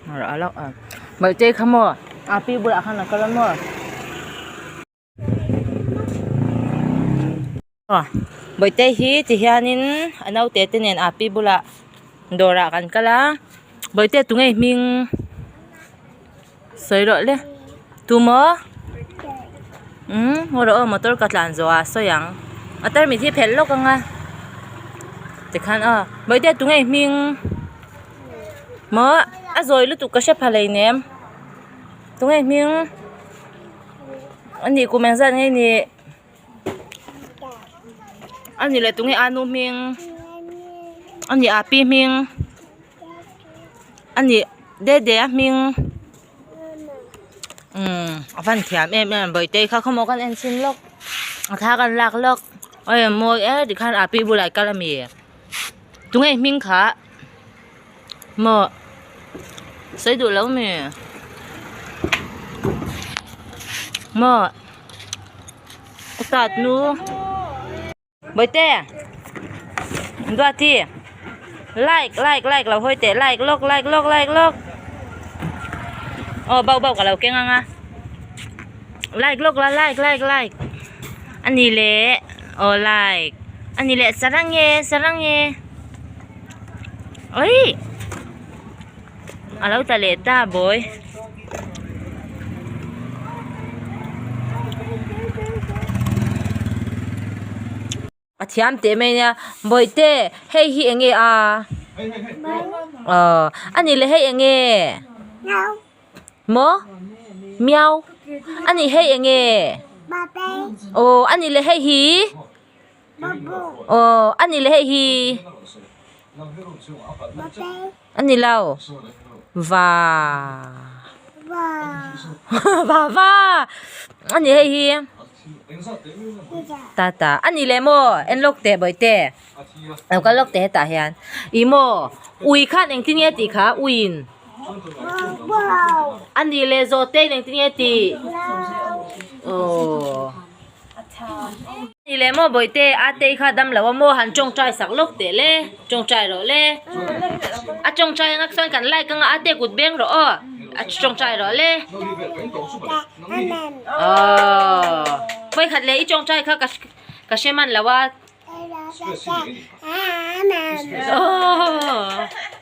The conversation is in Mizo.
Bawihtei kha maw a pi bulah khan a kal a maw. Bawihtei hi ti hianin a naute te nen a pi bulah dawrah kan kal a Bawihtei tunge hming sawi rawh le tumaw umm haw rawh aw motor ka tlan zawh ah sawi ang a tarmit hi phelh lawk ang a tikhan aw Bawihtei tunge hming maw a zawi lutuk ka hre pha hleinem tunge hming ani kum engzat nge nih. Ani leh tunge anu hming ani api hming ani dede a hming umm a van thiam em em bawihte kha khawmaw kan en chhin lawk a thla kan lak lawk awi a mawi e tikhan api bulah i kal ami tunge hming kha maw sawi duh lo mi maw. Tat nu Bawihte Duati like like like lo hawi teh like lawk like lawk like lawk aw bauh bauh ka lo keng ang a like lawk la like like like a ni leh aw like a ni leh sarang nge sarang nge awii. A lo tla leh ta bawi. A thiam teh mai nia bawihte hei hi eng nge a aw a nih leh hei eng nge maw miau a nih hei eng nge aw a nih leh hei hi aw a nih leh hei hi. A ni lo. Va. Va va. A ni hei hi. Tata. A ni leh maw? En lawk teh bawihte. Lo kal lawk teh hetah hian. Ih maw? Ui khan engtin nge tih kha? Uiin. A ni leh zawhte in engtin nge tih? Aww. Ni leh maw bawihte a tei kha dam lo a maw han tawngtai sak lawk teh le tawngtai rawh le a tawngtai anga chuan kan like anga a te kut beng rawh aw a tawngtai rawh le aww vawikhat leh i tawngtai kha ka hre man lo a aww.